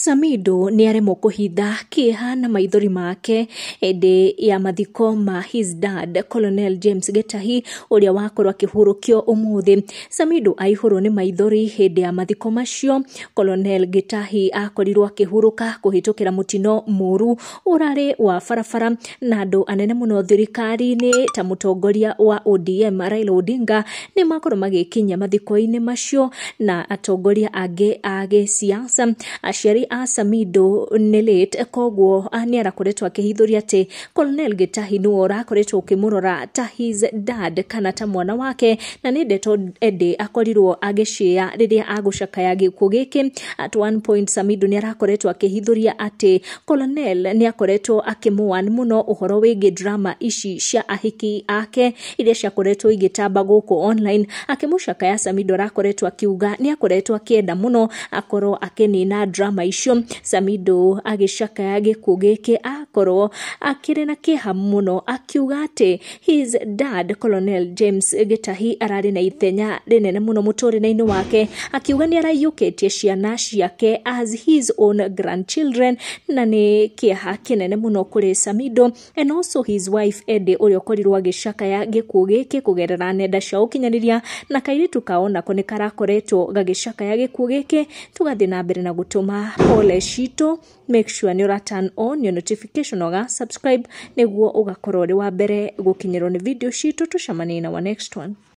Samidoh nĩaremwo kũhitha kĩeha na maithori make hĩndĩ ya mathiko ma his dad Colonel James Gitahi ũrĩa wakorwo akĩhurũkio ũmũthĩ. Samidoh aihũrwo nĩ maithori hĩndĩ ya mathiko macio. Colonel Gitahi akorirwo akĩhurũka kũhĩtũkĩra mũtino mũru ũrarĩ wa barabara na andũ anene mũno thirikari-inĩ ta mũtongoria wa ODM Raila Odinga nĩ makorwo magĩkinyia mathiko-inĩ macio na atongoria angĩ a gĩsiasa. Aciari a Samidoh nĩ late, koguo nĩ arakoretwo akĩhithũria atĩ Colonel Gitahi nĩwe ũrakoretwo ũkĩmũrora ta his dad kana ta mwana wake, na nĩ ndeto Eddie akorirwo agĩcĩa rĩrĩa agũcakaya gĩkuũ gĩkĩ. At one point Samidoh nĩ arakoretwo akĩhithũria atĩ Colonel nĩ akoretwo akĩmũwan mũno ũhoro wĩgiĩ drama ici cia ahiki ake iria ciakoretwo igĩtamba gũkũ online. Akĩmũcakaya Samidoh arakoretwo akiuga nĩ akoretwo akĩenda mũno akorwo akĩnina drama icio. Samidoh agĩcakaya gĩkuũ gĩkĩ akorwo akĩrĩ na kĩeha mũno akiuga atĩ his dad Colonel James Gitahi ararĩ na ithenya rĩnene mũno mũtũrĩre-inĩ wake, akiuga nĩ araiyũkĩtie ciana ciake as his own grandchildren, na nĩ kĩeha kĩnene mũno kũrĩ Samidoh and also his wife Eddie ũrĩa ũkorirwo agĩcakaya gĩkuũ gĩkĩ kũgerera nenda cia ũkinyanĩria, na kairĩtu kao nako nĩ karakoretwo gagĩcakaya gĩkuũ gĩkĩ. Tũgathiĩ na mbere na gũtũma pole citũ. Make sure nĩ ũra turn on your notification oga subscribe nĩguo ũgakorwo ũrĩ wa mbere gũkinyĩrwo nĩ video citũ. Tũcemanie na wa next one.